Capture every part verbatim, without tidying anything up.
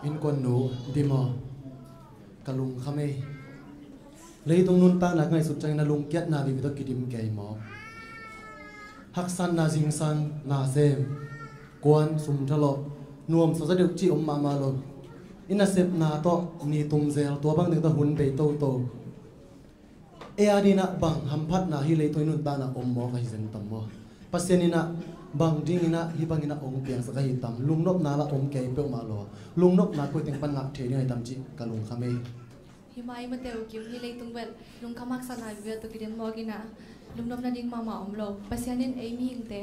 Innkuan nu, dim aw. Ka lungkham ei. Leitung nuntakna ka ngaihsut ciangin a lungkiatna vive tawh kidim kei maw? Haksatna, zingsang, nasem, kuan, sum thalawh, nuamsa zaw deuh cih om mahmah lo. I nasepna tawh ni tum zel, tua bang ding tawh hun bei toto. Ei a dingin ah bang hamphatna hih leitung i nuntakna om mawk ahi zen tam maw? Pasian in ah bang dingin ah hih bangin ah hong piangsak ahi tam? Lungnopna lah om kei peuhmah lo. Lungnopna koi teng pan ngah thei ding ahi tam cih ka lungkham ei. Hih mah i mate uh kim hih leitung bel lungkham haksatna vive tawh kidim mawk in ah lungnopna ding mahmah om lo. Pasian in ei mihingte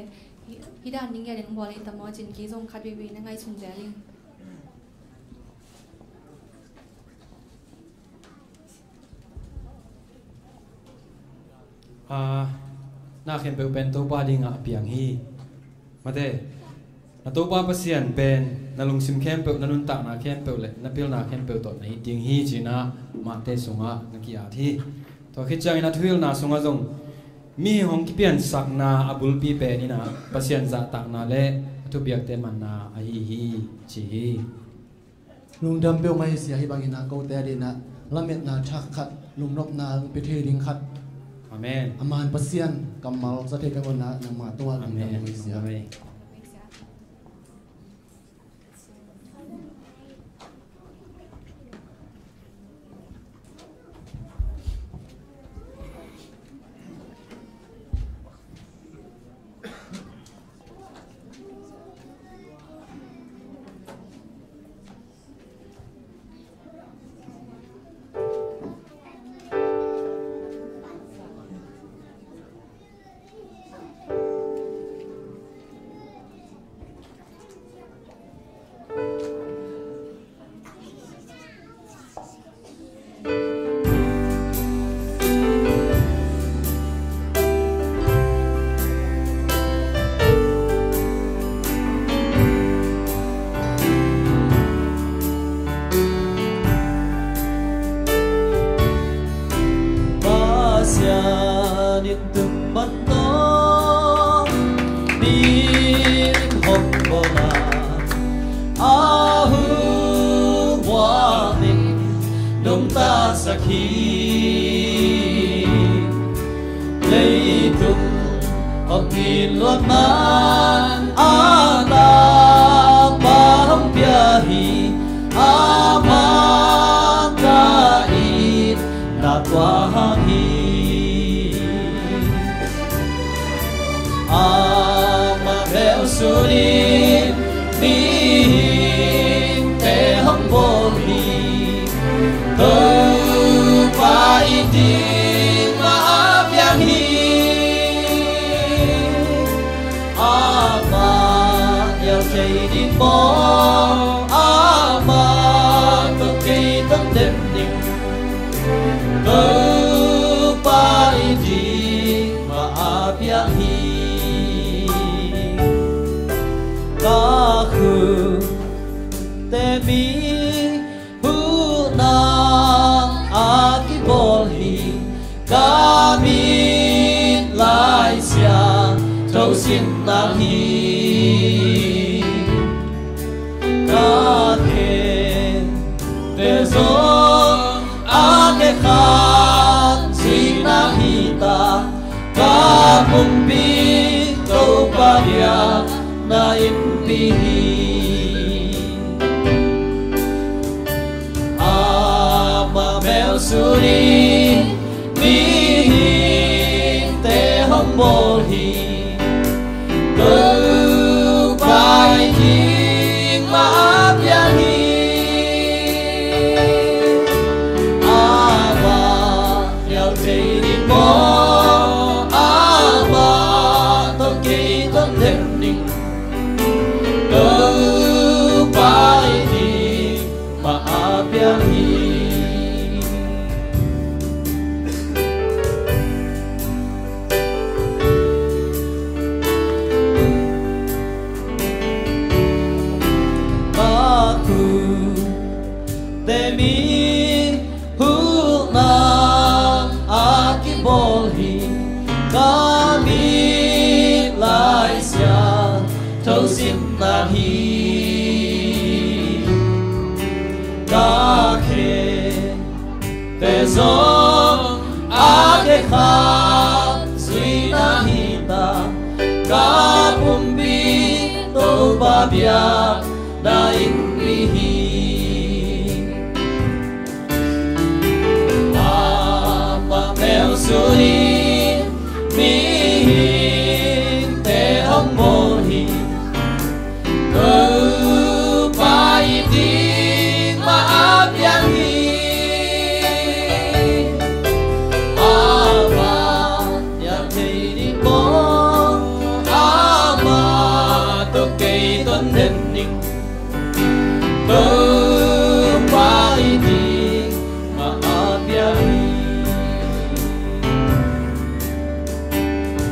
hih, hih dan ding hi a ding bawl ahi tam maw cih kei zong khat veivei na ngaihsun zel ing. A, na khempeuh pen Topa dingah a piang hi. Mate, na Topa Pasian pen na lungsim khempeuh, na nuntakna khempeuh le na pilna khempeuh tawh na it ding hi ci-in ah Mate sungah na ki-at hi. Tua khit ciangin a thuhilhna sungah zong mihing hong kipiansakna a bulpi pen in ah Pasian zahtakna le a thupiakte manna ahi hi ci hi. Lungdam peuhmah hi sia, hih bangin ah kote a dingin ah lametna thak khat, lungnopna hong pia thei ding khat. Amen. A man Pasian kammal za thei ka hi a, nangma tungah lungdam hi sia. Amen. Pasian in tum man tawh min hong bawl a, a hong huam in nungta sak hi. Leitung hong it luat man a tapa hong pia hi. Amah ka itna tua hang hi. Amah bel sun in mihingte hong bawl hi. Topa it ding mah a piang hi. Amah liau thei ding maw? Amah tawh kei tawh dem ding. Topa it ding mah a piang hi. Ka khutte mi huhna a kibawl hi. Ka mit lai sia tho sin nang hi. Ka khente zong a kekhat zuih nang hi ta. Ka pumpi Topa biakna innpi hi. Amah bel sun in mihingte hong bawl hi. Topa it ding mah a piang hi. Amah liau thei ding maw? Amah tawh kei tawh dem ding. Topa it ding mah a piang hi. Ka khutte mi huhna a kibawl hi. Ka mit lai sia tho sin nang hi. zong a kekhat zuihna hi ta, ka pumpi Topa biakna in mi hi. Amah melsun in mihingte hong bawl hi. Topa i ding mah a piang hi. Amah piang thei ding maw, amah tawh kei ton den ning. Topa i ding mah a piang hi.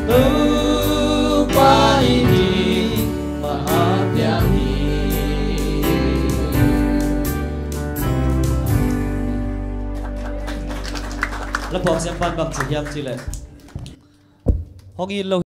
Topa i ding mah a piang hi. Lapuak siangpan bang ci hiam cih leh, hong it lo